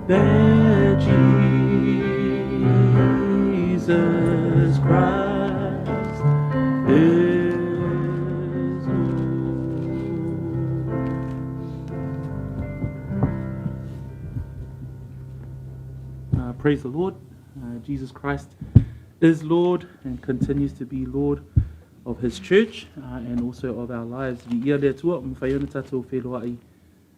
That Jesus Christ is Lord. Praise the Lord. Jesus Christ is Lord and continues to be Lord of his church and also of our lives. Viia le Atua, mawhai ona tātou wheloai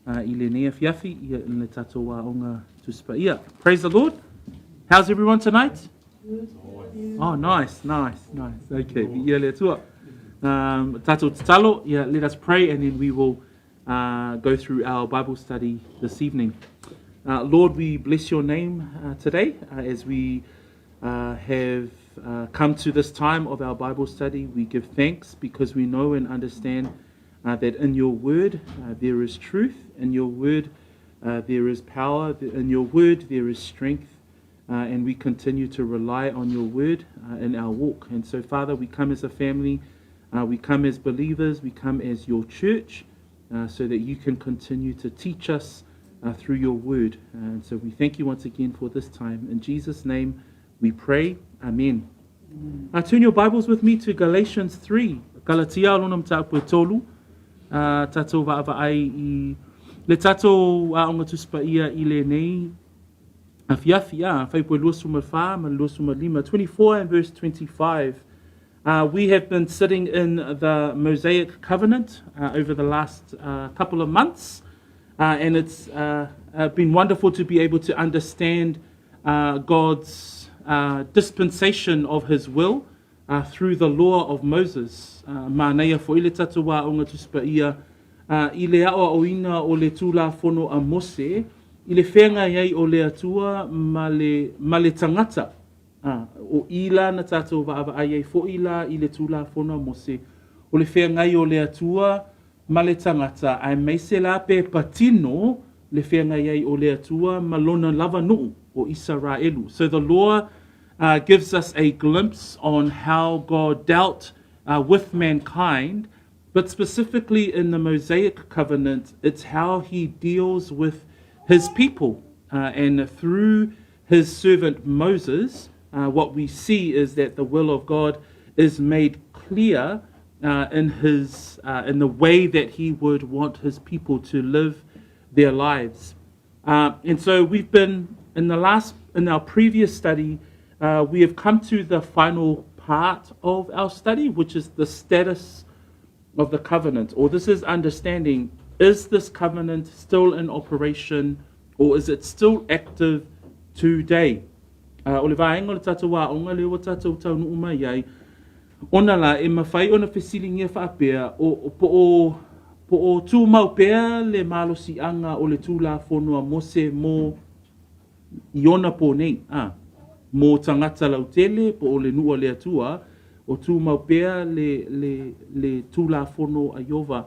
i lenei afiafi ia i le tātou aonga Tusi Paia. Praise the Lord. How's everyone tonight? Oh, nice, nice, nice. Okay, viia le Atua. Tātou tatalo, yeah, let us pray and then we will go through our Bible study this evening. Lord, we bless your name today as we have come to this time of our Bible study. We give thanks because we know and understand that in your word there is truth, in your word there is power, in your word there is strength, and we continue to rely on your word in our walk. And so, Father, we come as a family, we come as believers, we come as your church, so that you can continue to teach us through your word. And so we thank you once again for this time. In Jesus' name we pray. Amen. Turn your Bibles with me to Galatians 3. Galatia lona mataupu e tolu. Tātou vaavaai i le tātou aonga Tusi Paia i lenei afiafi, fuaiupu e 24 ma le 25, 24 and verse 25. We have been sitting in the Mosaic Covenant over the last couple of months, and it's been wonderful to be able to understand God's dispensation of his will through the law of Moses. Manaia fo'i le tātou aonga Tusi Paia i le aoaoina o le Tulafono a Mose i le feagai ai o le Atua ma le, ma le tagata. O i la na tātou vaavaai ai fo'i la i le Tulafono a Mose, o le feagai o le Atua ma le tagata, aemaise la pe patino le feagai ai o le Atua ma lona lava nuu o Isaraelu. So the law gives us a glimpse on how God dealt with mankind, but specifically in the Mosaic covenant, it's how he deals with his people. And through his servant Moses, what we see is that the will of God is made clear in the way that he would want his people to live their lives. And so we've been in the last in our previous study, we have come to the final part of our study, which is the status of the covenant. Or this is understanding, is this covenant still in operation or is it still active today? O le vaega o le tātou aoga lea ua tātou taunuu mai ai, ona la e mafai ona fesiligia faapea o, o po o po o tumau pea le malosiaga o le Tulafono a Mose mo i ona pō nei, a, mo tagata lautele po o le nuu a le Atua, o tumau pea le, le, le Tulafono a Ieova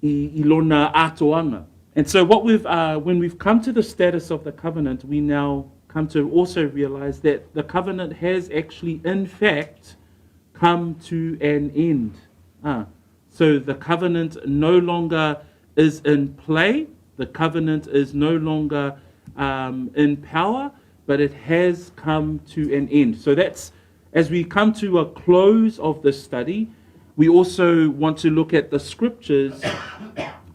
i lona atoaga. And so what we've, when we've come to the status of the covenant, we now come to also realize that the covenant has actually, in fact, come to an end. So the covenant no longer is in play, the covenant is no longer in power, but it has come to an end. So that's, as we come to a close of this study, we also want to look at the scriptures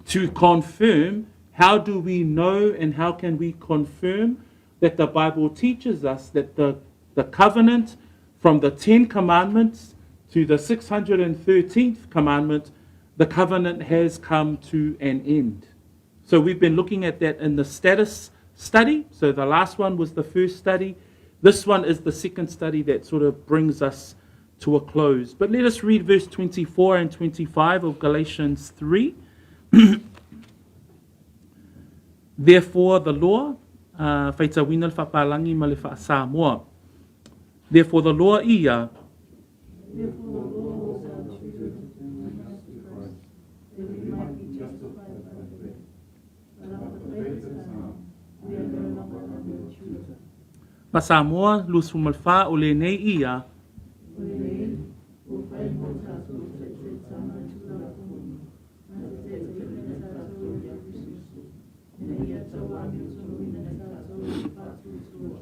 to confirm how do we know and how can we confirm that the Bible teaches us that the covenant from the Ten Commandments to the 613th commandment, the covenant has come to an end. So we've been looking at that in the status study. So the last one was the first study. This one is the second study that sort of brings us to a close. But let us read verse 24 and 25 of Galatians 3. Therefore, the law, faitauina le faapalagi ma le faa-Samoa. Therefore, the law ia, Therefore, the law was our tutor to bring us to Christ, that we might be justified by faith. But after faith has come, we are no longer under a tutor. Faa-Samoa, 24 o lenei ia, O lenei, ua fai mo tātou taitaitanga i Tulafono, na te taitaiina tātou ia Keriso, ina ia tauamiotonuina i tatou i le faatuatua.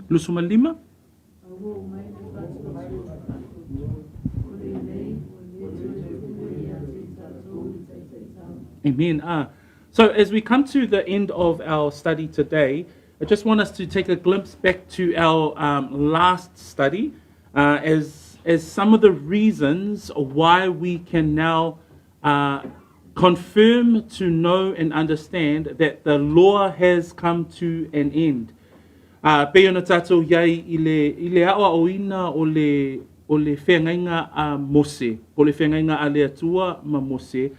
25. A ua oo mai le faatuatua, o lenei ua le toe pule ia te i tatou le taitaitama. Amen. So as we come to the end of our study today, I just want us to take a glimpse back to our last study as some of the reasons why we can now confirm to know and understand that the law has come to an end. Pei ona tatou iai i le aoaoina o le feagaiga a Mose, o le feagaiga a le Atua ma Mose,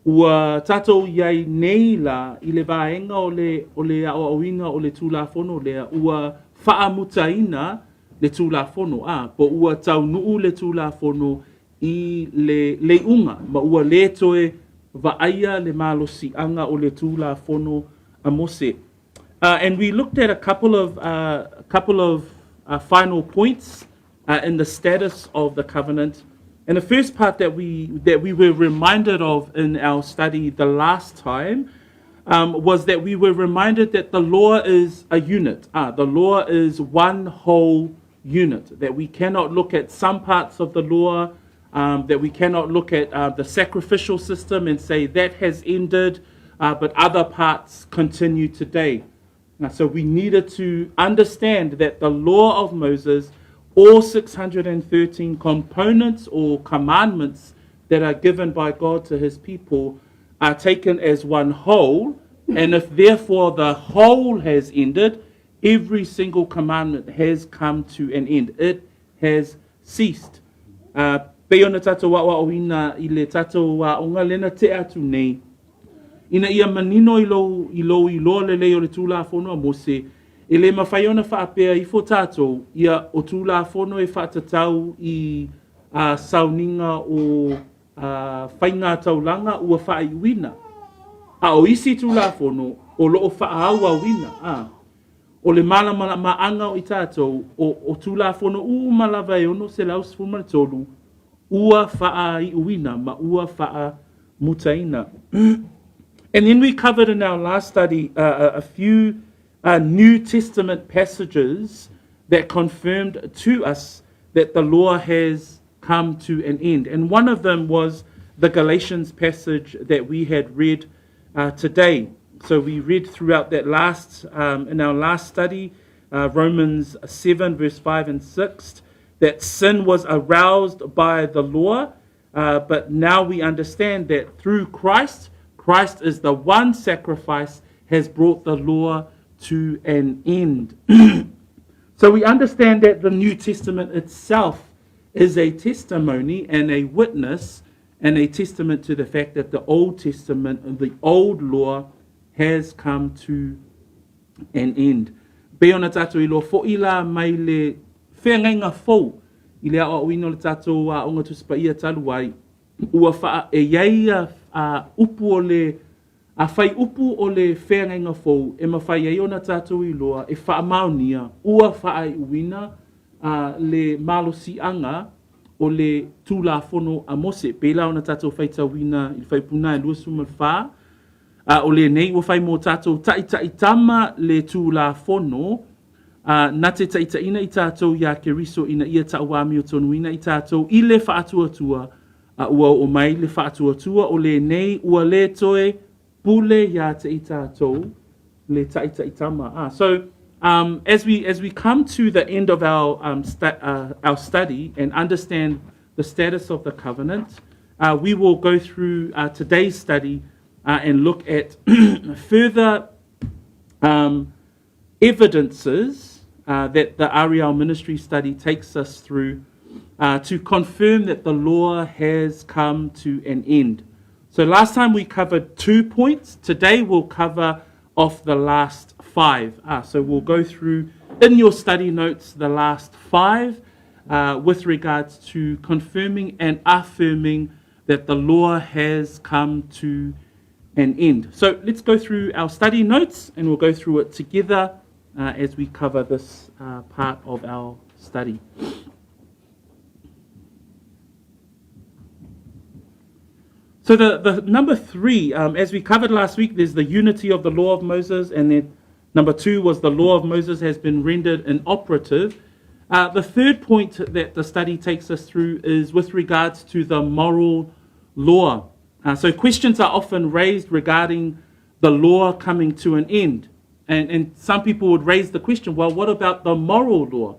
ua tatou iai nei la i le vaega o le aoaoina o le Tulafono lea ua faamutaina le Tulafono a po ua taunuu le Tulafono i le leiuga ma ua le toe vaaia le malosiaga o le Tulafono a Mose. And we looked at a couple of final points in the status of the covenant. And the first part that we were reminded of in our study the last time was that we were reminded that the law is a unit. The law is one whole unit. That we cannot look at some parts of the law, that we cannot look at the sacrificial system and say that has ended, but other parts continue today. Now, so we needed to understand that the law of Moses, all 613 components or commandments that are given by God to his people, are taken as one whole. And if therefore the whole has ended, every single commandment has come to an end. It has ceased. Pei ona tatou aoaoina i le tatou aoga lena te atu nei, ina ia manino i lou iloa lelei o le Tulafono a Mose, e le mafai ona faapea ifo tatou ia o Tulafono e faatatau i sauniga o faiga taulaga ua faaiuina. A o isi Tulafono o loo faaauauina. O le malamalamaaga o i tatou o Tulafono uma lava e 613 ua faaiuina ma ua faamutaina. And then we covered in our last study a few New Testament passages that confirmed to us that the law has come to an end. And one of them was the Galatians passage that we had read today. So we read throughout that in our last study, Romans 7, verse 5 and 6, that sin was aroused by the law, but now we understand that through Christ, Christ is the one sacrifice has brought the law to an end. So we understand that the New Testament itself is a testimony and a witness and a testament to the fact that the Old Testament and the old law has come to an end. Pei ona tatou iloa fo'i la mai le feagaiga fou i le aoaoina o le tatou aoga Tusi Paia talu ai, ua faa e iai a upu o le a fai upu o le feagaiga fou e mafai ai ona tatou iloa e faamaonia ua faaiuina le malosiaga o le Tulafono a Mose. Pei la ona tatou faitauina i le faipuna e 24, o lenei ua fai mo tatou ta'ita'itama le Tulafono na te ta'itaʻina i tatou iā Keriso ina ia ta'uamiotonuina i tatou i le faatuatua, a ua oo mai le faatuatua o lenei ua le toe pule iā te i tatou le ta'ita'itama. So as we come to the end of our study and understand the status of the covenant, we will go through today's study and look at further evidences that the Ariel Ministry study takes us through to confirm that the law has come to an end. So last time we covered two points. Today we'll cover off the last five. So we'll go through in your study notes the last five with regards to confirming and affirming that the law has come to an end. So let's go through our study notes and we'll go through it together as we cover this part of our study. So the, the number three, um, as we covered last week, there's the unity of the law of Moses, and then number two was the law of Moses has been rendered inoperative. Uh, the third point that the study takes us through is with regards to the moral law. Uh, so questions are often raised regarding the law coming to an end. And, and some people would raise the question well, what about the moral law?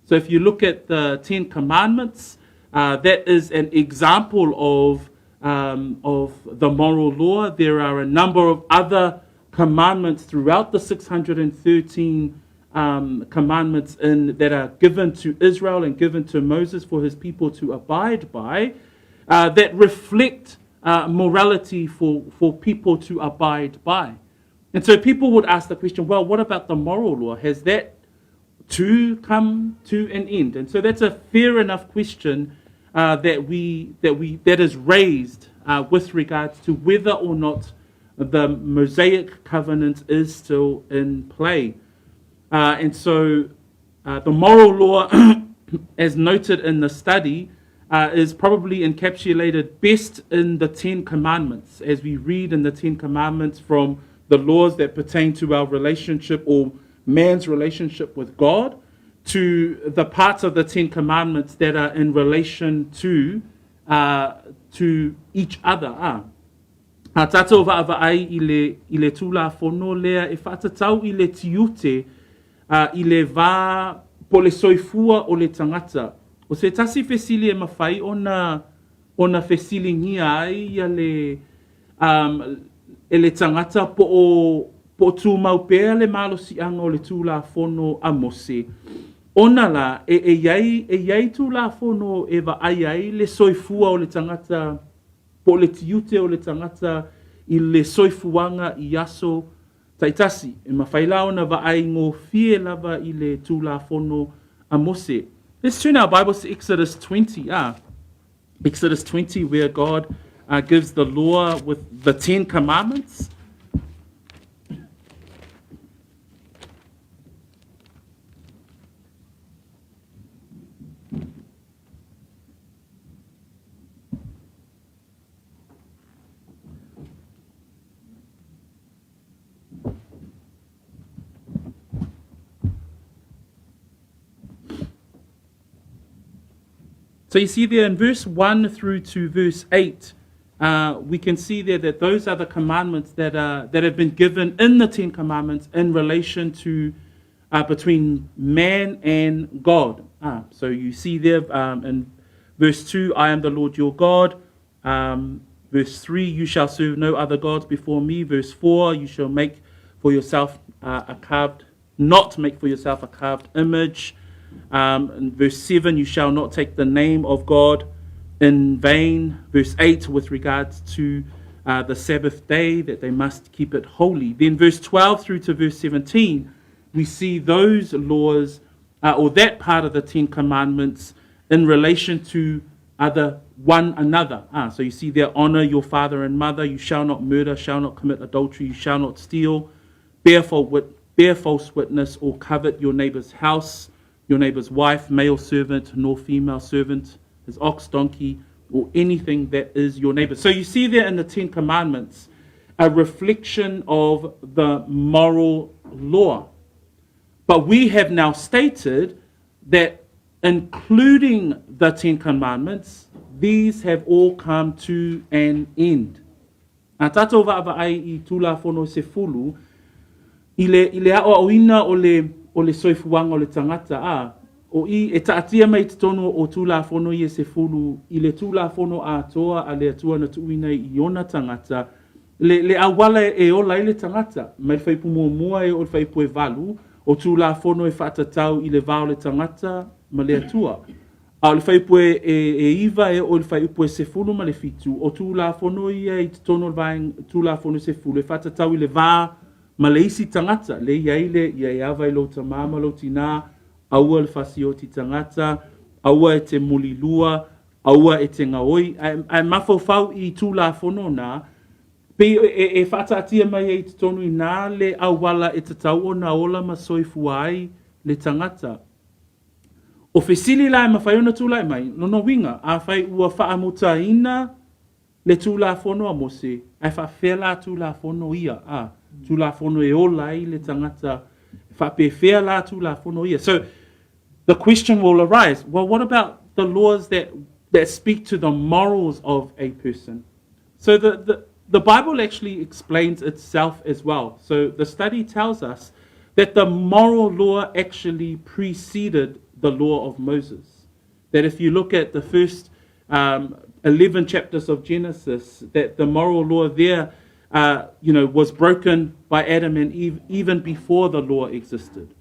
So if you look at the Ten Commandments, uh, that is an example of, um, of the moral law. There are a number of other commandments throughout the 613 um, commandments in, that are given to Israel and given to Moses for his people to abide by uh, that reflect uh, morality for, for people to abide by. And so people would ask the question well, what about the moral law? Has that to come to an end? And so that's a fair enough question uh, that, we, that, we, that is raised uh, with regards to whether or not the Mosaic covenant is still in play. Uh, and so uh, the moral law, as noted in the study, uh, is probably encapsulated best in the Ten Commandments, as we read in the Ten Commandments from the laws that pertain to our relationship or man's relationship with God to the parts of the Ten Commandments that are in relation to, uh, to each other. Ah. A tātou vaavaai i le, i le Tulafono lea e faatatau i le tiute a, i le vā po le soifua o le tagata. O se tasi fesili e mafai ona, ona fesiligia ai ia le, um, e le tagata po o, po o tumau pea le malosiaga o le Tulafono a Mose. Ona la, e, e iai, e iai Tulafono e vaai ai le soifua o le tagata po o le tiute o le tagata i le soifuaga i aso taitasi. E mafai la ona vaai gofie lava i le Tulafono a Mose. Let's turn our Bibles to Exodus 20. Ah, Exodus 20, where God uh, gives the law with the Ten Commandments. So you see there in verse 1 through to verse 8, uh, we can see there that those are the commandments that, are, that have been given in the Ten Commandments in relation to uh, between man and God. Ah, so you see there um, in verse 2, I am the Lord your God. Um, verse 3, you shall serve no other gods before me. Verse 4, you shall make for yourself uh, a carved, not make for yourself a carved image. Um, in verse 7, you shall not take the name of God in vain. Verse 8, with regards to uh, the Sabbath day, that they must keep it holy. Then verse 12 through to verse 17, we see those laws, uh, or that part of the Ten Commandments, in relation to other one another. Ah, so you see there, honor your father and mother, you shall not murder, shall not commit adultery, you shall not steal, bear, bear false witness, or covet your neighbor's house, your neighbor's wife, male servant, nor female servant, his ox, donkey, or anything that is your neighbor. So you see there in the Ten Commandments a reflection of the moral law. But we have now stated that including the Ten Commandments, these have all come to an end. A tātou vaavaai i Tulafono se fulu, i le, i le aoaoina o le, o le soifuaga o le tagata, ā, o i e taatia mai i totonu o Tulafono ia se fulu i le Tulafono atoa a le Atua na tuuina i ona tagata, le, le auala e ola ai le tagata, mai le fuaiupu muamua e oo i le fuaiupu e valu, o Tulafono e faatatau i le va o le tagata ma le Atua. A o le fuaiupu e, e, e iva e oo i le fuaiupu e sefulu ma le fitu, o Tulafono ia i totonu o le vaega Tulafono e sefulu e faatatau i le va ma le isi tagata, le i ai le, ia e ava i lou tamā ma lou tinā, aua le fasioti tagata, aua e te mulilua, aua e te gaoi, ae, ae mafaufau i Tulafono na, pei e, e, e faataatia mai ai i totonu inā le auala e tatau ona ola ma soifua ai le tagata. O fesili la e mafai ona tulai mai, lona uiga, afai ua faamutaina le Tulafono a Mose, ae faapefea la Tulafono ia, a, Tulafono e ola ai le tagata, e faapefea la Tulafono ia. So, the question will arise, well, what about the laws that, that speak to the morals of a person? So the, the, the Bible actually explains itself as well. So the study tells us that the moral law actually preceded the law of Moses. That if you look at the first um, 11 chapters of Genesis, that the moral law there, uh, you know, was broken by Adam and Eve even before the law existed.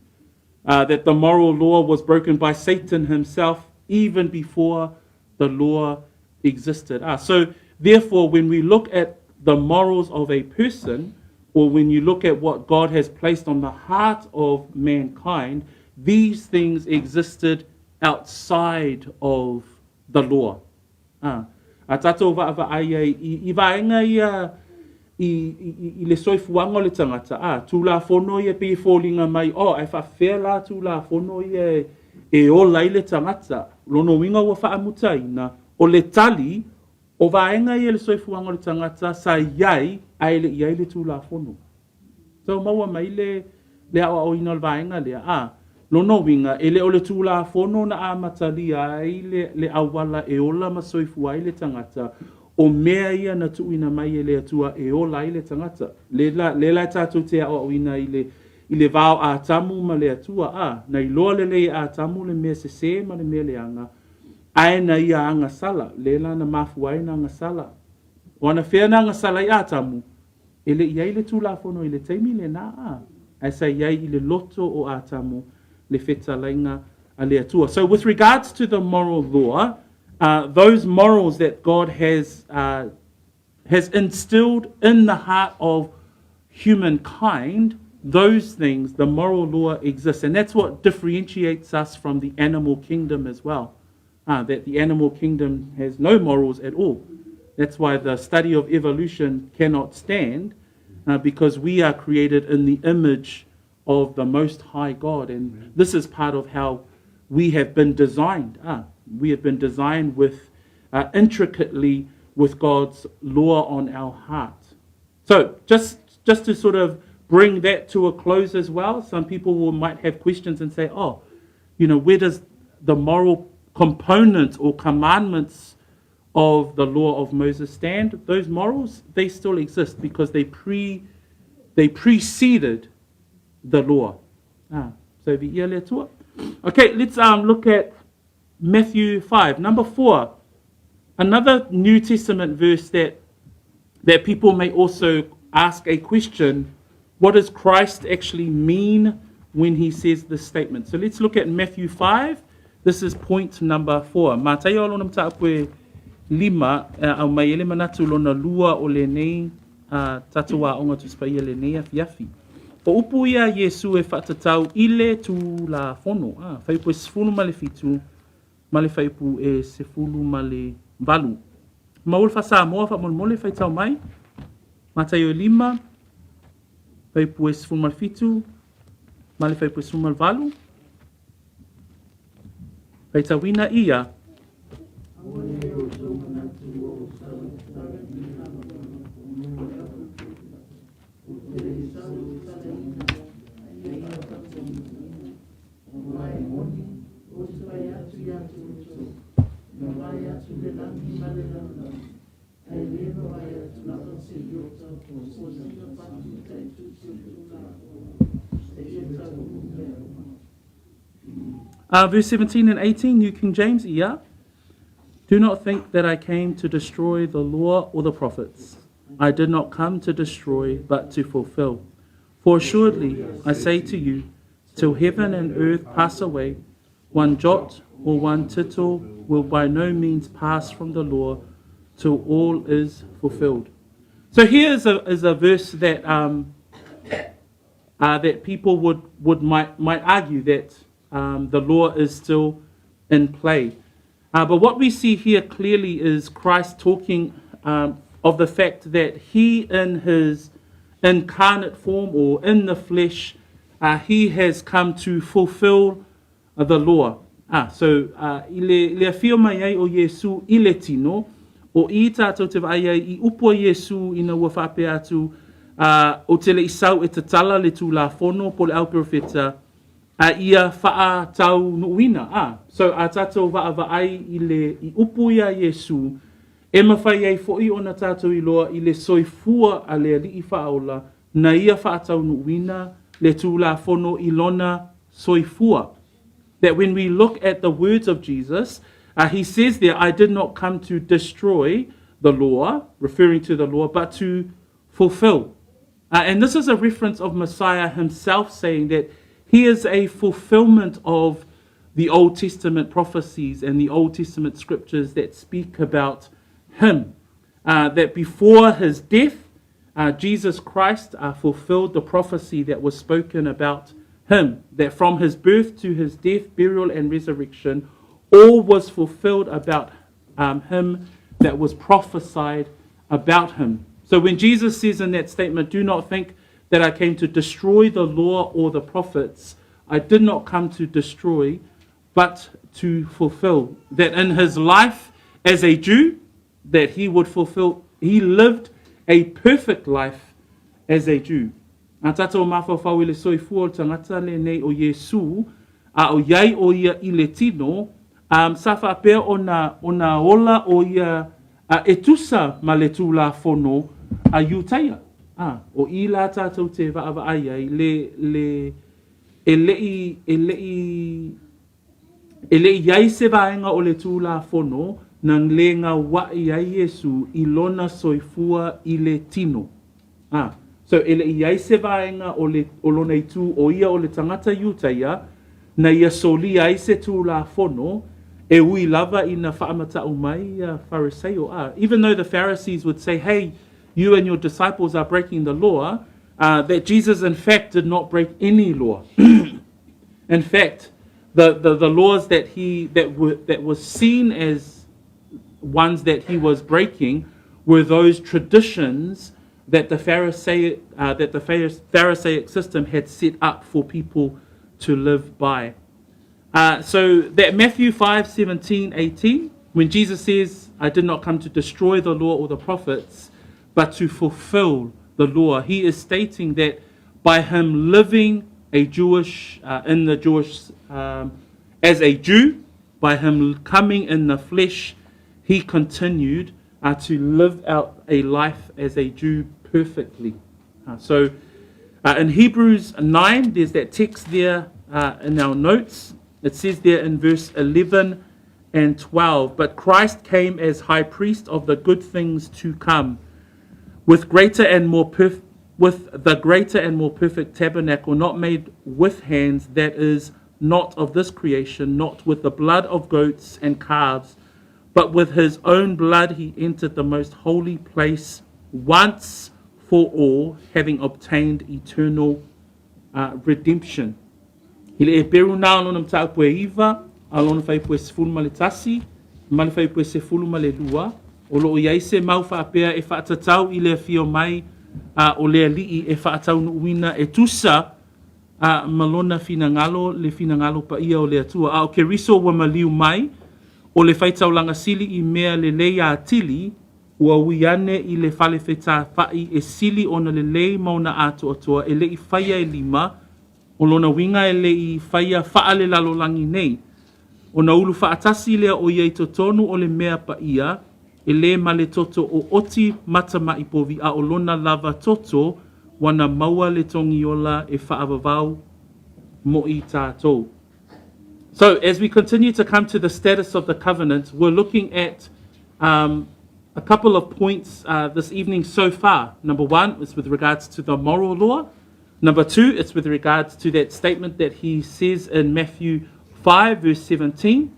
Uh, that the moral law was broken by Satan himself even before the law existed. Ah, so therefore, when we look at the morals of a person, or when you look at what God has placed on the heart of mankind, these things existed outside of the law. Ah, a tātou vaavaai ai i, i vaenga ia i, i, i le soifuaga o le tagata, ā, Tulafono ia pei e foliga mai, oh, ae faapefea la Tulafono ia e, e ola ai le tagata? Lona uiga ua faamutaina, o le tali, o vaega ia i le soifuaga o le tagata sa i ai ae le i ai le Tulafono. Tau maua mai le, le aoaoina o le vaega lea, ā, lona uiga, e le o le Tulafono na amatalia ai le, le auala e ola ma soifua ai le tagata, o mea ia na tuuina mai e le Atua e ola ai le tagata. Le la, le la e tātou te aoaoina i le, i le vā o Atamu ma le Atua, ā, na iloa lelei e Atamu le mea sesē ma le mea leaga, ae na ia agasala, le la na mafua ai na agasala. O anafea na agasala ai Atamu? E le i ai le Tulafono i le taimi lenā, ā, ae sa i ai i le loto o Atamu le fetalaiga a le Atua. So with regards to the moral law, uh, those morals that God has, uh, has instilled in the heart of humankind, those things, the moral law exists. And that's what differentiates us from the animal kingdom as well. Uh, that the animal kingdom has no morals at all. That's why the study of evolution cannot stand, uh, because we are created in the image of the Most High God. And this is part of how we have been designed. Ah, we have been designed with uh, intricately with God's law on our heart. So just just to sort of bring that to a close as well, some people will, might have questions and say, oh, you know, where does the moral component or commandments of the law of Moses stand? Those morals, they still exist because they pre they preceded the law. Ah, so the Okay, let's um, look at Matthew 5. Number 4. Another New Testament verse that, that people may also ask a question what does Christ actually mean when he says this statement? So let's look at Matthew 5. This is point number 4. Mataio lona mataupu e lima, au mai e le manatu lona lua o lenei uh, tatou aoga Tusi Paia lenei afiafi. O upu ia a Iesu e faatatau i le Tulafono, a, fuaiupu e 17 ma le fuaiupu e 18. Maua le faa-Samoa faamolemole faitau mai, Mataio e lima, fuaiupu e 17 ma le fuaiupu e 18. Faitauina ia. Uh, verse 17 and 18, New King James, ia. Do not think that I came to destroy the law or the prophets. I did not come to destroy, but to fulfill. For assuredly, I say to you, till heaven and earth pass away, one jot or one tittle will by no means pass from the law till all is fulfilled. So here is a, is a verse that, um, uh, that people would, would might, might argue that um, the law is still in play. Uh, but what we see here clearly is Christ talking um, of the fact that he, in his incarnate form or in the flesh, uh, he has come to fulfill the law. Ah, so, uh, i le, i le afio mai ai o Iesu i le tino, O i tātou te vaai ai i upu a Iesū ina ua faapea atu, ā, ou te le i sau e tatala le Tulafono po le au perofeta, a ia faataunuuina. Ā, so a tātou vaavaai i le, i upu ia Iesū, e mawhai ai foʻi ona tātou iloa i le soifua a le Alii Faaola na ia faataunuuina le Tulafono i lona soifua. That when we look at the words of Jesus, uh, he says there, I did not come to destroy the law, referring to the law, but to fulfill. Uh, and this is a reference of Messiah himself saying that he is a fulfillment of the Old Testament prophecies and the Old Testament scriptures that speak about him. Uh, that before his death, uh, Jesus Christ uh, fulfilled the prophecy that was spoken about him, that from his birth to his death, burial, and resurrection, all was fulfilled about um, him that was prophesied about him. So when Jesus says in that statement, Do not think that I came to destroy the law or the prophets, I did not come to destroy, but to fulfill. That in his life as a Jew, that he would fulfill, he lived a perfect life as a Jew. A tātou mafaufau i le soifua o le tagata lenei o Iesū, a o iai o ia i le tino, um, sa faapea ona, ona ola o ia a, e tusa ma le Tulafono a Iutaia. A, o i la tātou te vaavaai ai, le, le, e leʻi, e leʻi, E le i ai se vaega o le Tulafono na le gauaʻi ai Iesū i lona soifua i le tino. A, so e le i ai se vaega o le, o lona itu o ia o le tagata Iutaia, na ia solia ai se Tulafono, e ui lava ina faamataʻu mai ia Fariseio. A, even though the Pharisees would say, hey, you and your disciples are breaking the law, uh, that Jesus in fact did not break any law. In fact, the, the, the laws that he that were that was seen as ones that he was breaking were those traditions that the Pharisaic, uh, that the Pharisaic system had set up for people to live by. Uh, so that Matthew 5 17, 18, when Jesus says, I did not come to destroy the law or the prophets, but to fulfill the law, he is stating that by him living a Jewish, uh, in the Jewish, um, as a Jew, by him coming in the flesh, he continued uh, to live out a life as a Jew perfectly. Uh, so uh, in Hebrews 9, there's that text there uh, in our notes. It says there in verse 11 and 12 But Christ came as high priest of the good things to come, with greater and more perfect with the greater and more perfect tabernacle, not made with hands, that is, not of this creation, not with the blood of goats and calves, but with his own blood he entered the most holy place once for all, having obtained eternal uh, redemption. I le Eperu nā lona mataupu e iva, a lona faipue 11, ma le faipue 12, o loo i ai se mau faapea e faatatau i le afio mai a o le Alii e faataunuuina e tusa a ma lona finagalo le finagalo paia o le Atua. A o Keriso ua maliu mai, o le faitaulaga sili i mea lelei atili, ua ui ane i le fale fetafai e sili ona lelei ma ona atoatoa e leʻi faia e lima, O lona uiga e le i faia faalelalolagi nei. Ona ulu faatasi lea o ia i totonu o le mea paia, e lē ma le toto o oti ma tamaʻi povi a o lona lava toto ua na maua le togiola e faavavau moʻi tātou. So, as we continue to come to the status of the covenant, we're looking at um, a couple of points uh, this evening so far. Number one is with regards to the moral law. Number two, it's with regards to that statement that he says in Matthew 5, verse 17,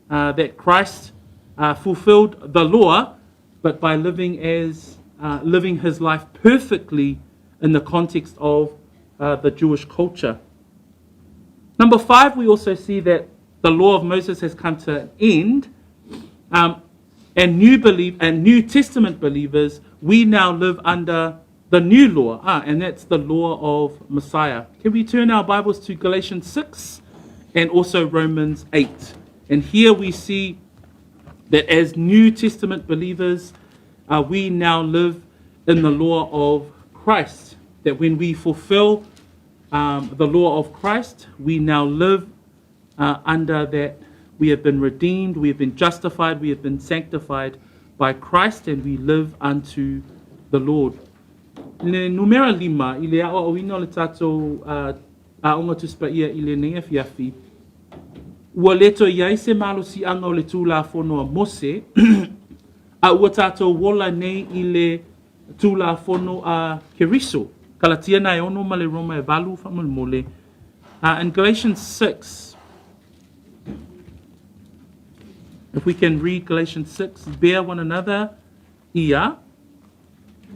uh, that Christ uh, fulfilled the law, but by living as uh, living his life perfectly in the context of uh, the Jewish culture. Number five, we also see that the law of Moses has come to an end, um, and new believe and New Testament believers, we now live under the new law, ah, and that's the law of Messiah. Can we turn our Bibles to Galatians 6 and also Romans 8? And here we see That as New Testament believers, we now live in the law of Christ. That when we fulfill the law of Christ, we now live under that we have been redeemed, we have been justified, we have been sanctified by Christ, and we live unto the Lord. Le numera lima, i le aoaoina o le tātou Aoga Tusi Paia i lenei afiafi, ua le toe i ai se malosiaga o le Tulafono a Mose, a ua tātou ola nei i le Tulafono a Keriso. Kalatia na e ono ma le Roma e valu faamolemole. In Galatians 6, if we can read Galatians 6, bear one another, ia.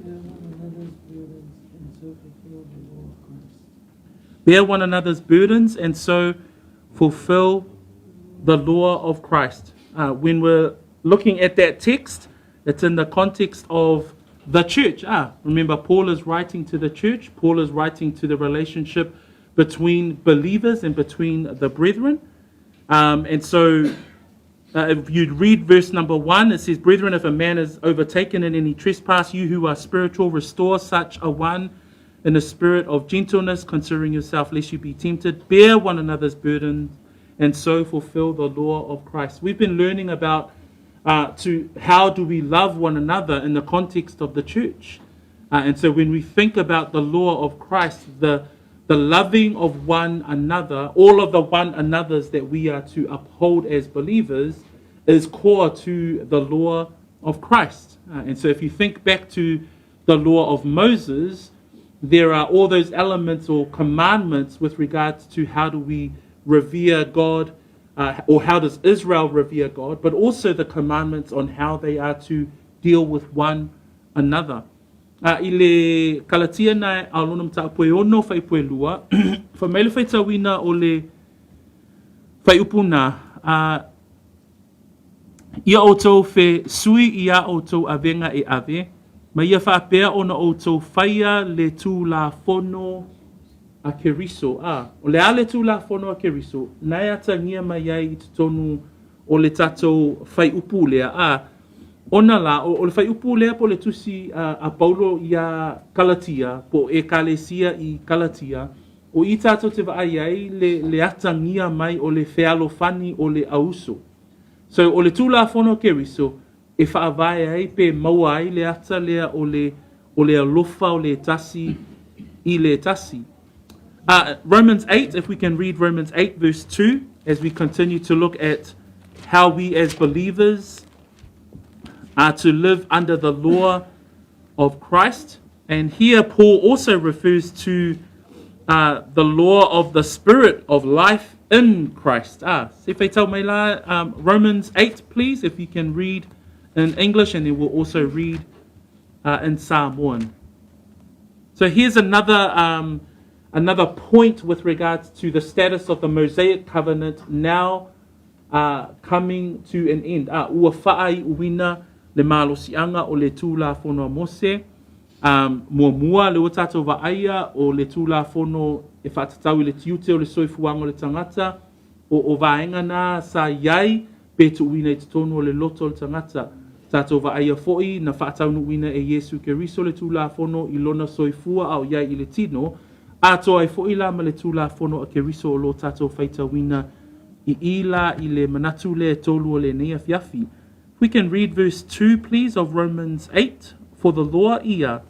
Bear one another's burdens and so fulfill the law of Christ. Bear one another's burdens and so fulfill the law of Christ. When we're looking at that text, it's in the context of the church. Remember, Paul is writing to the church. Paul is writing to the relationship between believers and between the brethren. And so if you'd read verse number 1, it says, Brethren, if a man is overtaken in any trespass, you who are spiritual, restore such a one in a spirit of gentleness, considering yourself, lest you be tempted. Bear one another's burdens, and so fulfill the law of Christ. We've been learning about to how do we love one another in the context of the church. And so when we think about the law of Christ, the loving of one another, all of the one another's that we are to uphold as believers, is core to the law of Christ. And so if you think back to the law of Moses, there are all those elements or commandments with regards to how do we revere God, or how does Israel revere God, but also the commandments on how they are to deal with one another. I le Kalatia na a lona mataupu e ono fuaiupu e lua, fai mai le faitauina o le fuaiupu na, ia outou fesui i a outou avega e ave, ma ia faapea ona outou faia le Tulafono a Keriso. O le a le Tulafono a Keriso, na e atagia mai ai i totonu o le tatou fuaiupu lea, ona la, o le fuaiupu lea po le tusi a Paulo iā Kalatia, po o Ekalesia i Kalatia, o i tatou te vaai ai le atagia mai o le fealofani o le auso. So, o le Tulafono Keriso, e faavae ai pe maua ai le ata lea o le alofa o le tasi i le tasi. Romans 8, if we can read Romans 8 verse 2, as we continue to look at how we as believers are to live under the law of Christ. And here Paul also refers to the law of the Spirit of life in Christ. Se faitau mai la, Romans 8, please, if you can read in English, and then we'll also read in Samoan. So here's another point with regards to the status of the Mosaic covenant now coming to an end. Ua faaiuina le malosiaga o le Tulafono a Mose. Muamua le ua tatou vaaia o le Tulafono e faatatau i le tiute o le soifuaga o le tagata o vaega na sa iai pe tuuina i totonu o le loto o le tagata. Tatou vaaia fo'i na faataunuuina e Iesu Keriso le Tulafono i lona soifua a o iai i le tino, atoa ai fo'i la ma le Tulafono a Keriso o lo tatou faitauina i la i le manatu le tolu o lenei afiafi. If we can read verse 2, please, of Romans 8. For the law, ia.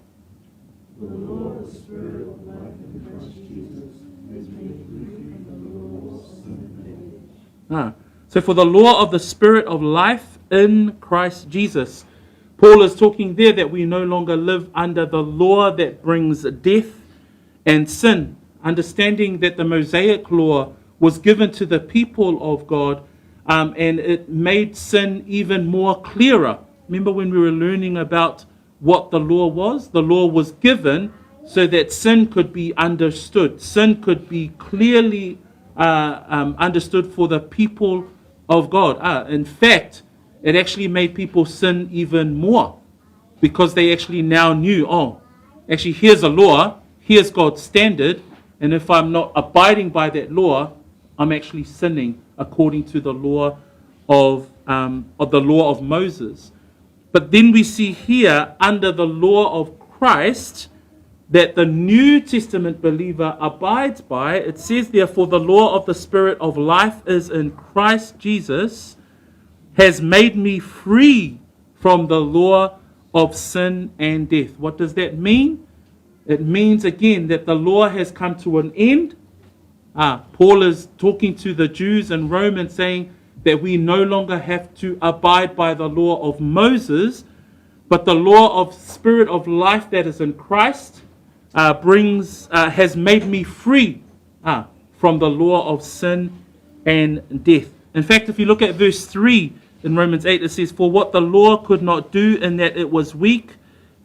For the law of the Spirit of life in Christ Jesus has made free from the law of sin and death. So for the law of the Spirit of life in Christ Jesus. Paul is talking there that we no longer live under the law that brings death and sin, understanding that the Mosaic law was given to the people of God and it made sin even more clearer. Remember when we were learning about what the law was? The law was given so that sin could be understood. Sin could be clearly understood for the people of God. In fact, it actually made people sin even more because they actually now knew, oh, actually, here's a law, here's God's standard, and if I'm not abiding by that law, I'm actually sinning according to the law of um, of the law of Moses. But then we see here, under the law of Christ, that the New Testament believer abides by. It says, therefore, the law of the Spirit of life is in Christ Jesus, has made me free from the law of sin and death. What does that mean? It means, again, that the law has come to an end. Ah, Paul is talking to the Jews in Rome and saying that we no longer have to abide by the law of Moses, but the law of spirit of life that is in Christ uh, brings uh, has made me free uh, from the law of sin and death. In fact, if you look at verse 3 in Romans 8, it says, For what the law could not do in that it was weak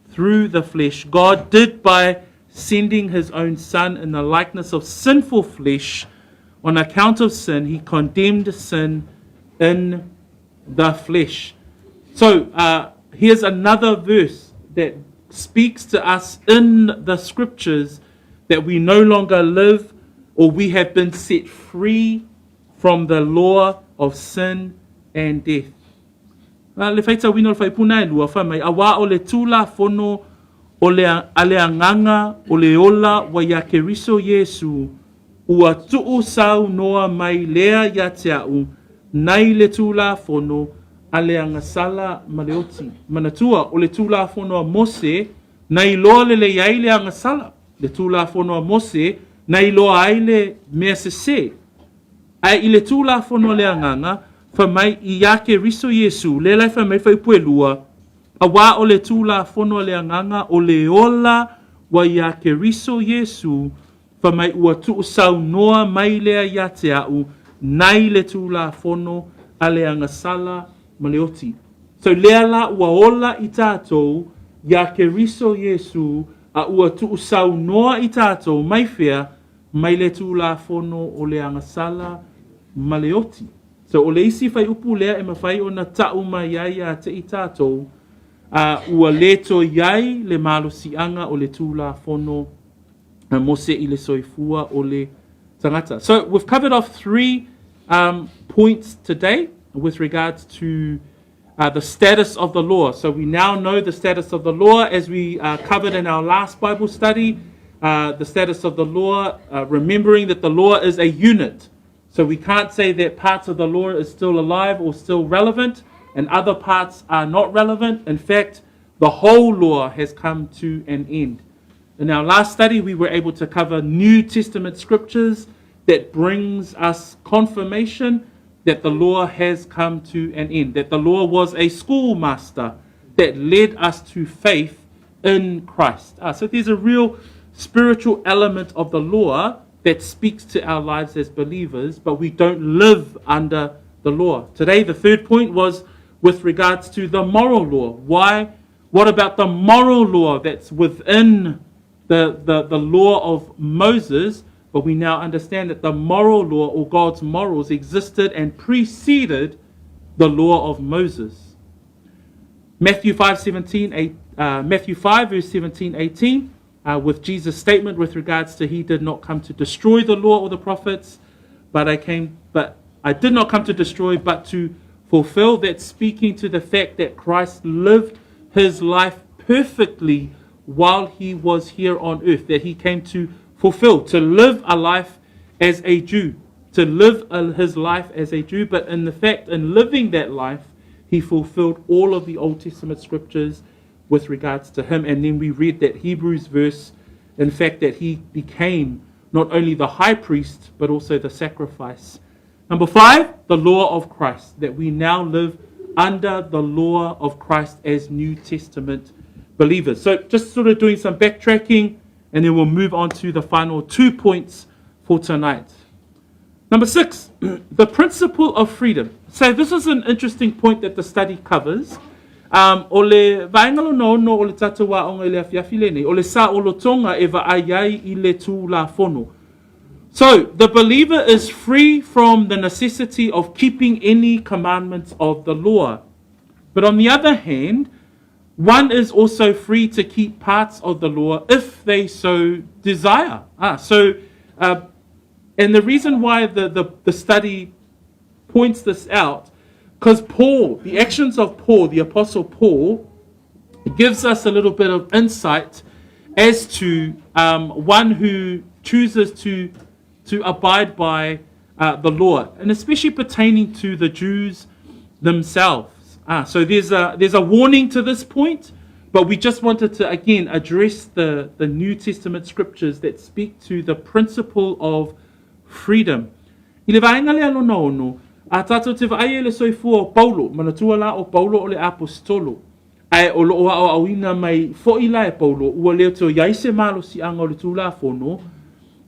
through the flesh, God did by sending his own Son in the likeness of sinful flesh. On account of sin, he condemned sin in the flesh. So uh, here's another verse that speaks to us in the scriptures that we no longer live or we have been set free from the law of sin and death. Le faitauina o le faipuna e lua, fai mai, auā o le Tulafono o le, a le Agaga o le ola ua iā Keriso Iesū, ua tuusaunoa mai lea ia te a'u nai le Tulafono a le agasala ma le oti. Manatua, o le Tulafono a Mose na iloa lelei ai le agasala, le Tulafono a Mose na iloa ai le mea sesē. Ae i le Tulafono a le Agaga, fai mai iā Keriso Iesū, lea la e fai mai fuaiupu e lua, Auā o le Tulafono a le Agaga o le ola ua iā Keriso Iesū, fai mai ua tuusaunoa mai lea ia te a'u nai le Tulafono a le agasala ma le oti. So lea la ua ola i tātou iā Keriso Iesū a ua tuusaunoa i tātou mai whea mai le Tulafono o le agasala ma le oti. So o le isi fuaiupu lea e mafai ona ta'u mai ai ia te i tātou, a ua le toe i ai le malosi'aga o le Tulafono a Mose i le soifua o le tagata. So we've covered off three um, points today with regards to uh, the status of the law. So we now know the status of the law as we uh, covered in our last Bible study. Uh, the status of the law, uh, remembering that the law is a unit. So we can't say that parts of the law is still alive or still relevant and other parts are not relevant. In fact, the whole law has come to an end. In our last study, we were able to cover New Testament scriptures that brings us confirmation that the law has come to an end, that the law was a schoolmaster that led us to faith in Christ. Ah, so there's a real spiritual element of the law that speaks to our lives as believers, but we don't live under the law. Today, the third point was with regards to the moral law. Why? What about the moral law that's within the, the, the law of Moses? But we now understand that the moral law or God's morals existed and preceded the law of Moses. Matthew 5, 17, 8, uh, Matthew 5 verse 17, 18, uh, with Jesus' statement with regards to he did not come to destroy the law or the prophets, but I came, but I did not come to destroy, but to fulfill. That speaking to the fact that Christ lived his life perfectly while he was here on earth, that he came to fulfill, to live a life as a Jew, to live a, his life as a Jew, but in the fact, in living that life, he fulfilled all of the Old Testament scriptures with regards to him. And then we read that Hebrews verse, in fact, that he became not only the high priest, but also the sacrifice. Number five, the law of Christ, that we now live under the law of Christ as New Testament believers. So just sort of doing some backtracking, and then we'll move on to the final two points for tonight. Number six, the principle of freedom. So this is an interesting point that the study covers. Um, o le vaega lona ono o le tātou aoga i le afiafi lenei, o le saolotoga e vaai ai i le Tulafono. So, the believer is free from the necessity of keeping any commandments of the law. But on the other hand, one is also free to keep parts of the law if they so desire. Ah, so, uh, and the reason why the, the, the study points this out, Because Paul, the actions of Paul, the Apostle Paul, gives us a little bit of insight as to um, one who chooses to, to abide by uh, the law, and especially pertaining to the Jews themselves. Ah, so there's a, there's a warning to this point, but we just wanted to again address the, the New Testament scriptures that speak to the principle of freedom. I le vaega lea lona ono, a tātou te vaai e le soifua o Paulo, manatua la o Paulo o le aposetolo, ae o loo aoaoina mai foʻi la e Paulo ua le toe iai se malosiaga o le Tulafono,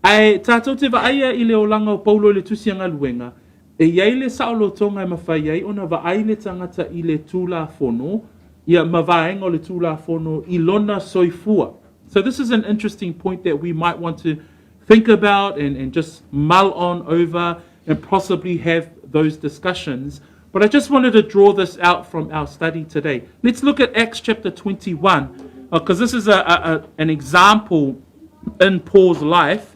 ae tātou te vaaia i le olaga o Paulo i le Tusi a Galuega, e iai le saolotoga e mafai ai ona vaai le tagata i le Tulafono, ia ma vaega o le Tulafono i lona soifua. So this is an interesting point that we might want to think about and, and just mull on over and possibly have those discussions. But I just wanted to draw this out from our study today. Let's look at Acts chapter 21, because uh, this is a, a, a, an example in Paul's life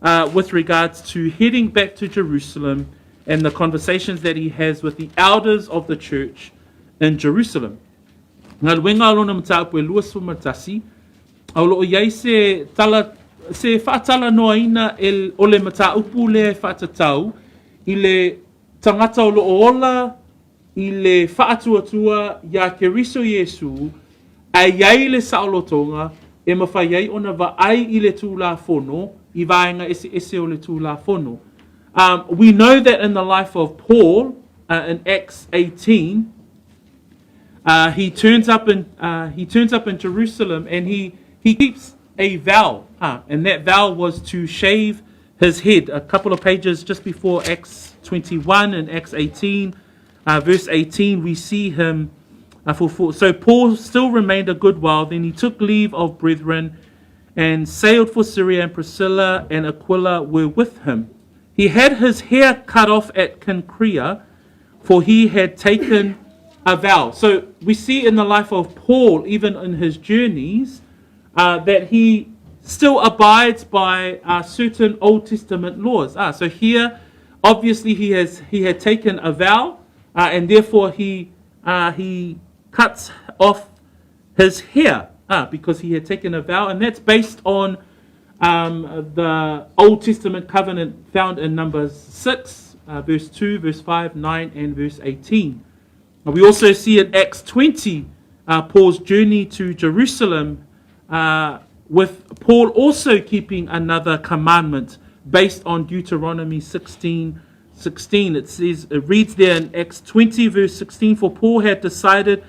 uh, with regards to heading back to Jerusalem and the conversations that he has with the elders of the church in Jerusalem. Galuega lona mataupu e 21, A o loo iai se tala, se faatalanoaina e, o le mataupu lea e faatatau i le tagata o loo ola i le faatuatua iā Keriso Iesu, ae iai le saolotoga e mafai ai ona vaai i le Tulafono, i vaega eseese o le Tulafono. Um, we know that in the life of Paul, uh, in Acts 18, Uh, he turns up in uh, he turns up in Jerusalem and he he keeps a vow, huh? and that vow was to shave his head. A couple of pages just before Acts 21 and Acts 18, uh, verse 18, we see him. Uh, for, for, so Paul still remained a good while. Then he took leave of brethren and sailed for Syria, and Priscilla and Aquila were with him. He had his hair cut off at Cenchrea, for he had taken a vow. So we see in the life of Paul, even in his journeys, uh, that he still abides by uh, certain Old Testament laws. Ah, so here, obviously, he has he had taken a vow, uh, and therefore he uh, he cuts off his hair ah, because he had taken a vow, and that's based on um, the Old Testament covenant found in Numbers 6, uh, verse 2, verse 5, 9, and verse 18. And we also see in Acts 20 uh, Paul's journey to Jerusalem, uh, with Paul also keeping another commandment based on Deuteronomy 16 16. It says, it reads there in Acts 20, verse 16, For Paul had decided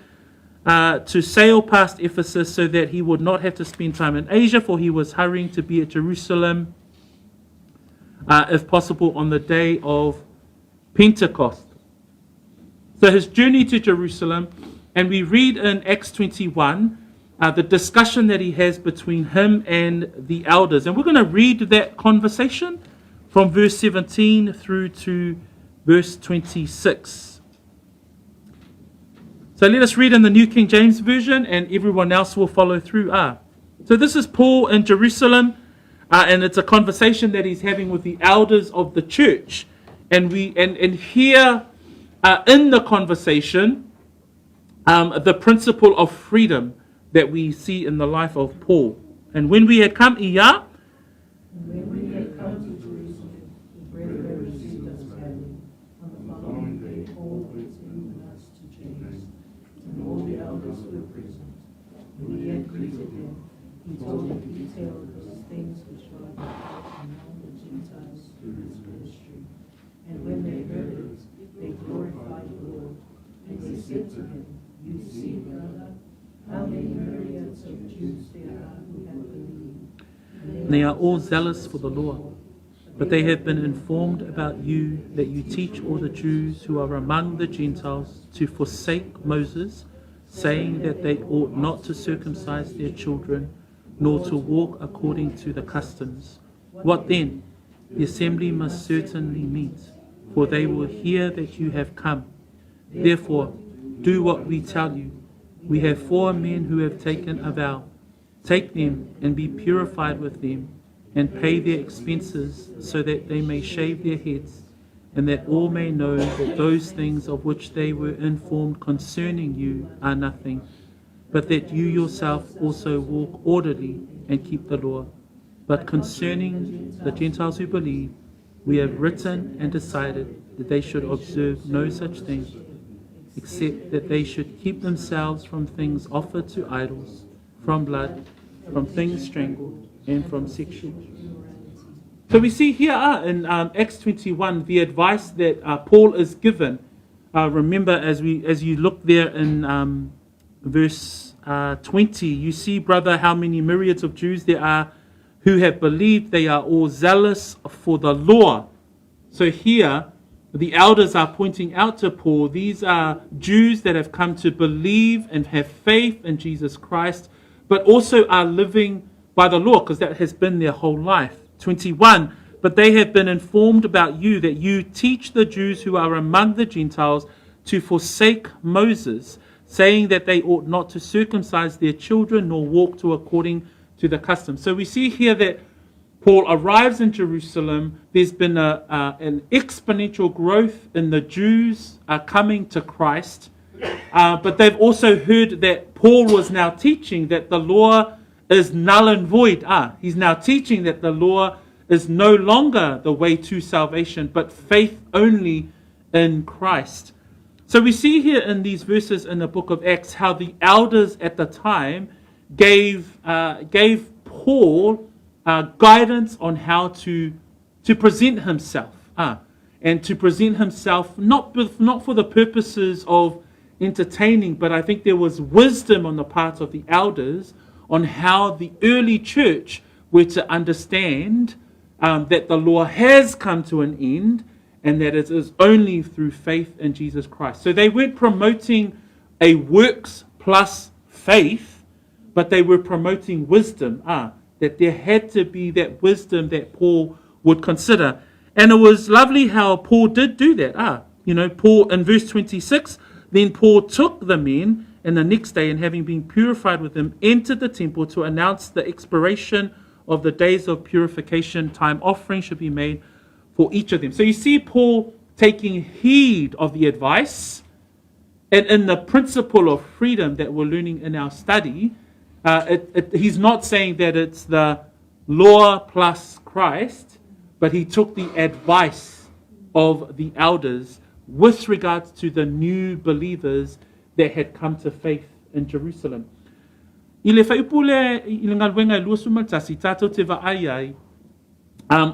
uh, to sail past Ephesus so that he would not have to spend time in Asia, for he was hurrying to be at Jerusalem, uh, if possible, on the day of Pentecost. So his journey to Jerusalem, and we read in Acts 21 uh, the discussion that he has between him and the elders. And we're going to read that conversation from verse 17 through to verse 26. So let us read in the New King James Version, and everyone else will follow through. Ah. So this is Paul in Jerusalem, uh, and it's a conversation that he's having with the elders of the church. And we and, and here uh, in the conversation, um, the principle of freedom that we see in the life of Paul. And when we had come, Iya, When we had come to Jerusalem, the brethren received us gladly. On the following day, Paul went in with us to James, and all the elders were present. When he had greeted them, he told in detail those things which God had done among the Gentiles through his ministry. And when they heard it, they glorified the Lord. And they said to him, You see, brother, how many myriads of Jews there are who have believed. And they are all zealous for the law. But they have been informed about you that you teach all the Jews who are among the Gentiles to forsake Moses, saying that they ought not to circumcise their children, nor to walk according to the customs. What then? The assembly must certainly meet, for they will hear that you have come. Therefore, do what we tell you. We have four men who have taken a vow. Take them and be purified with them, and pay their expenses so that they may shave their heads. and that all may know that those things of which they were informed concerning you are nothing, but that you yourself also walk orderly and keep the law. But concerning the Gentiles who believe, we have written and decided that they should observe no such thing, except that they should keep themselves from things offered to idols, from blood, from things strangled, and from sexual. So we see here in Acts 21 the advice that Paul is given. Remember, as we as you look there in verse 20, you see, brother, how many myriads of Jews there are who have believed. They are all zealous for the law. So here, the elders are pointing out to Paul, these are Jews that have come to believe and have faith in Jesus Christ, but also are living by the law, because that has been their whole life. 21, but they have been informed about you that you teach the Jews who are among the Gentiles to forsake Moses, saying that they ought not to circumcise their children nor walk to according to the custom. So we see here that Paul arrives in Jerusalem. There's been a, an exponential growth in the Jews coming to Christ. But they've also heard that Paul was now teaching that the law is null and void. He's now teaching that the law is no longer the way to salvation, but faith only in Christ. So we see here in these verses in the book of Acts how the elders at the time gave, gave Paul guidance on how to, to present himself. And to present himself not, not for the purposes of entertaining, but I think there was wisdom on the part of the elders on how the early church were to understand that the law has come to an end and that it is only through faith in Jesus Christ. So they weren't promoting a works plus faith, but they were promoting wisdom. That there had to be that wisdom that Paul would consider. And it was lovely how Paul did do that. Paul in verse 26, then Paul took the men and the next day, and having been purified with them, entered the temple to announce the expiration of the days of purification. Time offering should be made for each of them. So you see Paul taking heed of the advice, and in the principle of freedom that we're learning in our study, he's not saying that it's the law plus Christ, but he took the advice of the elders with regards to the new believers that had come to faith in Jerusalem. I le fuaiupu lea i le galuega e 21, tātou te vaai ai,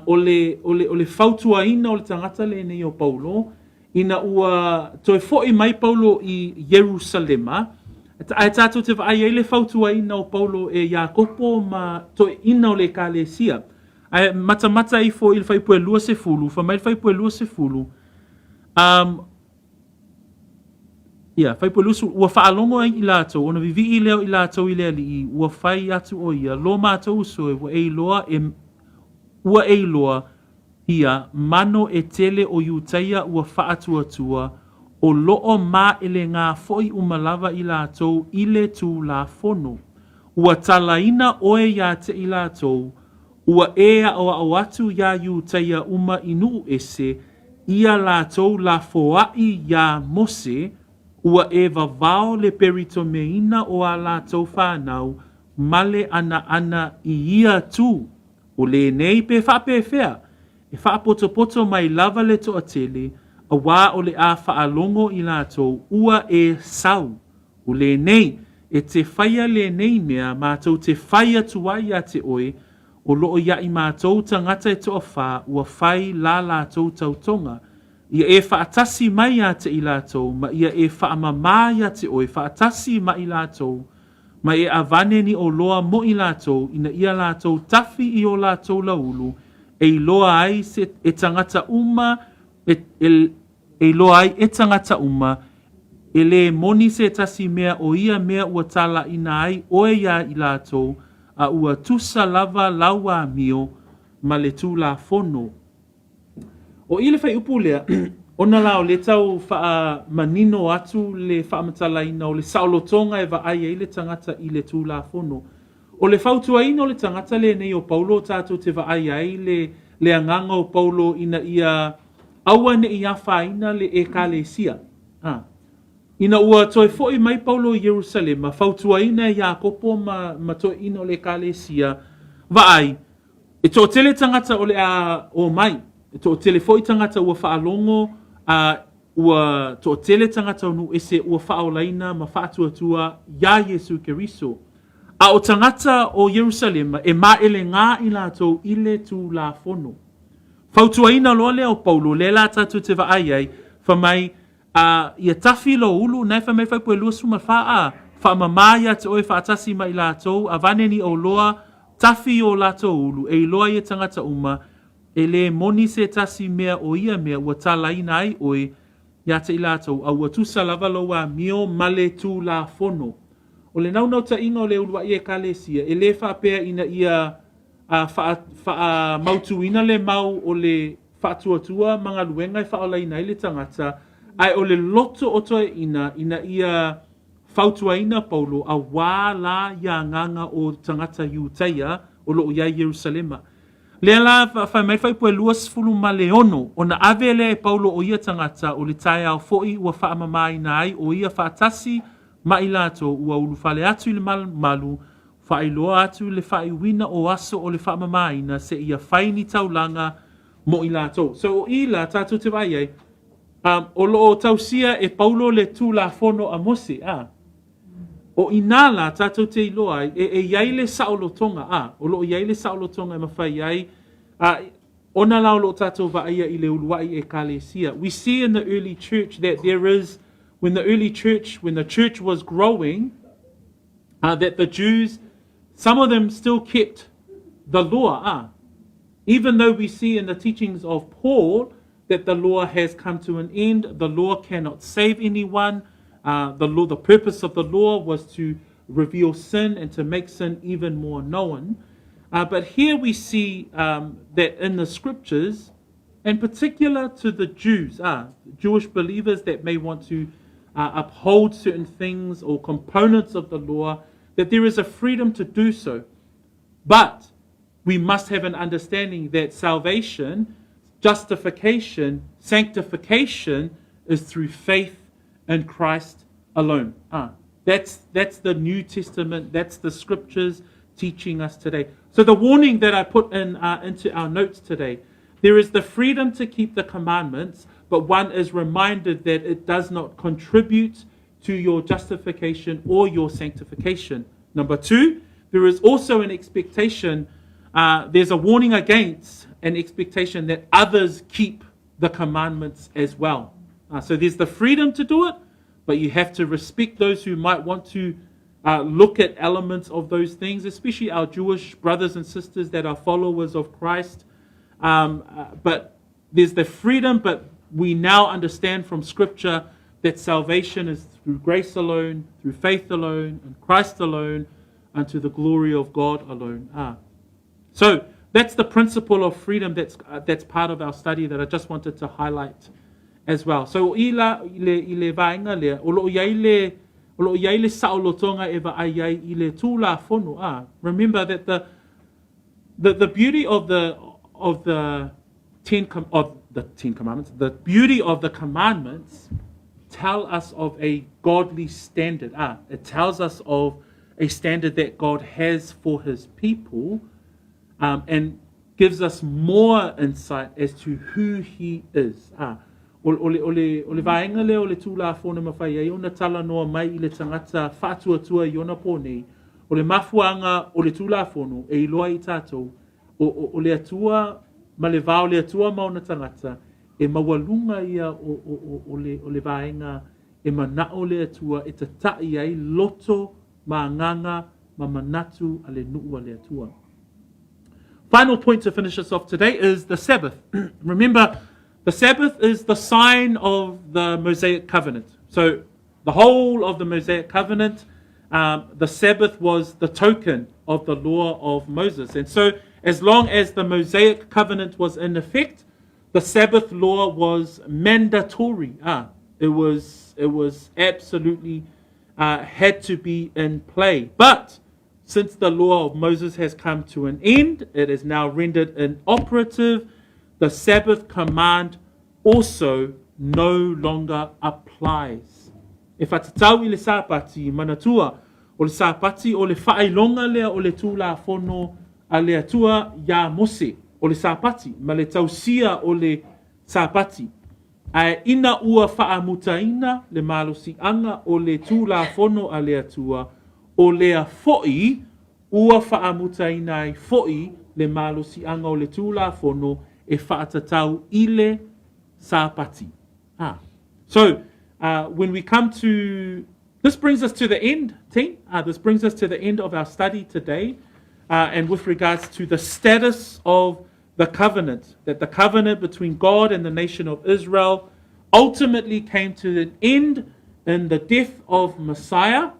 o le, o le, o le fautuaina o le tagata lenei o Paulo, ina ua toe fo'i mai Paulo i Ierusalema, ae tātou te vaai ai le fautuaina o Paulo e Iakopo ma toeaiina o le ekalesia. Ae matamata ifo i le fuaiupu e 20, fai mai le fuaiupu e 20, ia, fuaiupu e 20, ua faalogo ai i latou, ona vivii lea o i latou i le Alii, ua fai atu o ia, lo matou uso e ua e iloa e, ua e iloa ia mano e tele o Iutaia ua faatuatua, o loo maelegā foi uma lava i latou i le Tulafono. Ua talaina oe iā te i latou, ua e aʻoaʻo atu iā Iutaia uma i nuu ese, ia latou lafoaʻi iā Mose, ua e vavao le peritomeina o a latou fanau ma le anaana i ia tu. O lenei pe faapefea, e faapotopoto mai lava le toatele, auā o le a faalogo i latou ua e sau. O lenei, e te faia lenei mea matou te fai atu ai iā te oe, o loo ia i matou tagata e toafā ua fai la latou tautoga, ia e faatasi mai iā te i latou, ma ia e faamamā iā te oe faatasi ma i latou, ma e avane ni oloa mo i latou, ina ia latou tafi i o latou lauulu, e iloa ai se e tagata uma e, e, e iloa ai e tagata uma, e lē moni se tasi mea o ia mea ua talaina ai oe iā i latou, a ua tusa lava lau amio ma le Tulafono. O i le fuaiupu lea, ona la o lea tau faamanino atu le faamatalaina o le saolotoga e vaai ai le tagata i le Tulafono. O le fautuaina o le tagata lenei o Paulo tatou te vaai ai le, le agaga o Paulo ina ia Aua ne i afaina le Ekalesia. A. Ina ua toe foʻi mai Paulo i Ierusalema, fautuaina e Iakopo ma, ma toeaiina o le Ekalesia, Vaai, e toatele tagata o le a o mai, e toatele foi tagata ua faalogo, a ua toatele tagata o nuu ese ua faaolaina ma faatuatua iā Iesu Keriso. A o tagata o Ierusalema e maelegā i latou i le Tulafono. Fautuaina loa lea o Paulo, lea la tatou te vaai ai, fai mai, A ia tafi lou ulu, na e fai mai faipue 24, a, faamamā ia te oe faatasi ma i latou, avane ni ou loa, tafi i o latou ulu, e iloa ai e tagata uma, e lē moni se tasi mea o ia mea ua talaina ai oe iā te i latou, a ua tusa lava lou amio ma le Tulafono. O le naunautaiga o le uluai Ekalesia, e lē faapea ina ia a fa'a, faamautuina le mau o le faatuatua ma galuega e faaolaina ai le tagata, ae o le loto o toeaiina ina ia fautuaina Paulo auā la ia agaga o tagata Iutaia o loo i ai Ierusalema. Lea la fai mai faipue 26, ona ave lea e Paulo o ia tagata, o le taeao foi ua faamamaina ai o ia faatasi ma i latou ua ulufale atu i le malumalu, faailoa atu le faaiuina o aso o le faamamaina seia fai ni taulaga mo i latou. So o i la tatou te vaai ai, um, o loo tausia e Paulo le Tulafono a Mose, a. O inā la tatou te iloa ai, e, e i ai le saolotoga, a, o loo i ai le saolotoga e mafai ai, a, ona la o loo tatou vaaia i le uluai Ekalesia. We see in the early church that there is, when the early church, when the church was growing, uh, that the Jews, some of them still kept the law. Even though we see in the teachings of Paul that the law has come to an end, the law cannot save anyone. The law, the purpose of the law was to reveal sin and to make sin even more known. But here we see that in the scriptures, in particular to the Jews, Jewish believers that may want to uphold certain things or components of the law, that there is a freedom to do so. But we must have an understanding that salvation, justification, sanctification is through faith in Christ alone. That's the New Testament, that's the scriptures teaching us today. So the warning that I put into our notes today, there is the freedom to keep the commandments, but one is reminded that it does not contribute to your justification or your sanctification. Number two, there is also an expectation, there's a warning against an expectation that others keep the commandments as well. So there's the freedom to do it, but you have to respect those who might want to look at elements of those things, especially our Jewish brothers and sisters that are followers of Christ. But there's the freedom, but we now understand from Scripture that salvation is through grace alone, through faith alone, and Christ alone, unto the glory of God alone. So that's the principle of freedom that's part of our study that I just wanted to highlight as well. So i la i le i le vaenga lea, o loo i ai le o loo i ai le saolotoga e vaai ai i le Tulafono. Remember that the beauty of the Ten Commandments, the beauty of the commandments tell us of a godly standard. It tells us of a standard that God has for his people and gives us more insight as to who he is. O le vaenga lea o le Tulafono mafai ai ona talanoa mai i le tagata faatuatua i ona pō nei, o le mafuaaga o le Tulafono e iloa i tatou o le Atua ma le va o le Atua ma ona tagata e maualuga ia o le vaega e manao le Atua e tata'i ai loto ma agaga ma manatu a le nuu a le Atua. Final point to finish us off today is the Sabbath. Remember, the Sabbath is the sign of the Mosaic covenant. So, the whole of the Mosaic covenant, the Sabbath was the token of the law of Moses. And so, as long as the Mosaic covenant was in effect, the Sabbath law was mandatory. It was absolutely had to be in play. But since the law of Moses has come to an end, it is now rendered inoperative. The Sabbath command also no longer applies. E faatatau i le Sapati, manatua, o le Sapati o le faailoga lea o le Tulafono a le Atua iā Mose, o le Sapati, ma le tausia o le Sapati. Ae ina ua faamutaina le malosiaga o le Tulafono a le Atua, o lea foi ua faamutaina ai foi le malosiaga o le Tulafono e faatatau i le Sapati. Ah. So, when we come to this brings us to the end, team. This brings us to the end of our study today. And with regards to the status of the covenant, that the covenant between God and the nation of Israel ultimately came to an end in the death of Messiah.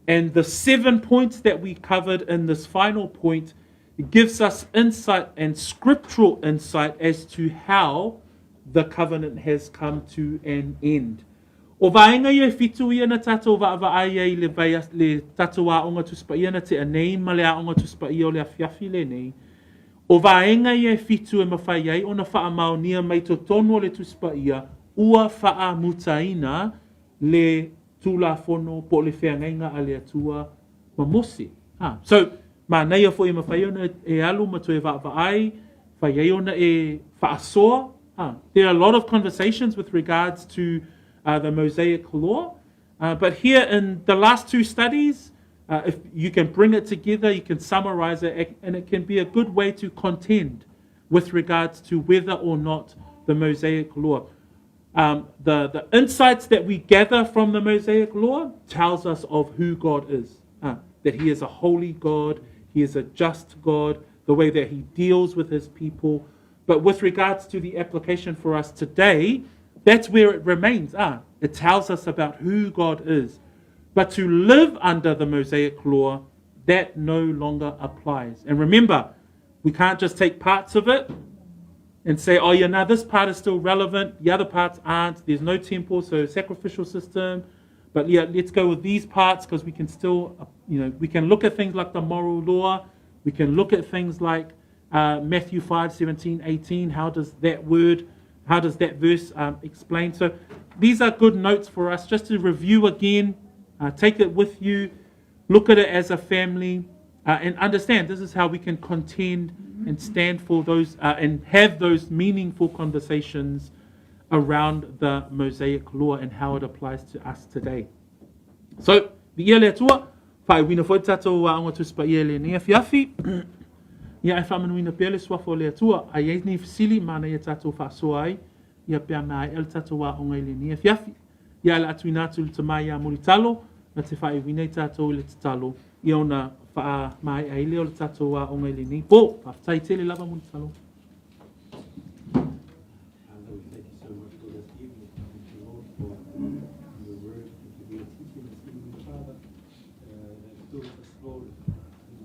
And the seven points that we covered in this final point gives us insight and scriptural insight as to how the covenant has come to an end. O vaega ia e fitu ia na tatou vaavaai ai le vai le tatou aoga Tusi Paia na tea nei ma le aoga Tusi Paia o le afiafi lenei. O vaega ia e fitu e mafai ai ona faamaonia mai totonu o le Tusi Paia ua faamutaina le Tulafono po o le feagaiga a le Atua ma Mose. Ha. So, manaia foi e mafai ona e alu ma toe vaavaai, fai ai ona e faasoa. Ha. There are a lot of conversations with regards to the Mosaic Law, but here in the last two studies, if you can bring it together, you can summarize it, and it can be a good way to contend with regards to whether or not the Mosaic Law. The insights that we gather from the Mosaic Law tells us of who God is. That He is a holy God, He is a just God, the way that He deals with His people. But with regards to the application for us today, that's where it remains. It tells us about who God is. But to live under the Mosaic Law, that no longer applies. And remember, we can't just take parts of it and say, oh, yeah, now this part is still relevant, the other parts aren't. There's no temple, so sacrificial system. But yeah, let's go with these parts because we can still, we can look at things like the moral law. We can look at things like Matthew 5, 17, 18. How does that word, how does that verse explain? So these are good notes for us just to review again, take it with you, look at it as a family, and understand this is how we can contend and stand for those and have those meaningful conversations around the Mosaic law and how it applies to us today. So, viia le Atua, faaiuina foi tatou aoga Tusi Paia i lenei afiafi. Ia e faamanuina pea le suafa o le Atua, a i ai ni fesili manaia tatou faasoa ai, ia pe a maea le tatou aoga i lenei afiafi. Ia le atuina atu le tama ia Mulitalo, na te faaiuina i tatou i le tatalo, ia ona faamaea ai lea o le tatou aoga i lenei po. Faafetai tele lava Mulitalo. Father, we thank you so much for this evening. Thank you, Lord, for your word. Thank you for your teaching this evening, Father. That fills us, Lord, in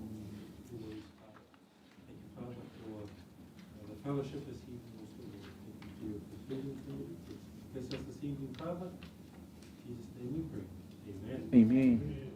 your ways, Father. Thank you, Father, for the fellowship this evening also, Lord. Thank you for your provision. Bless us this evening, Father. In Jesus' name we pray. Amen. Amen.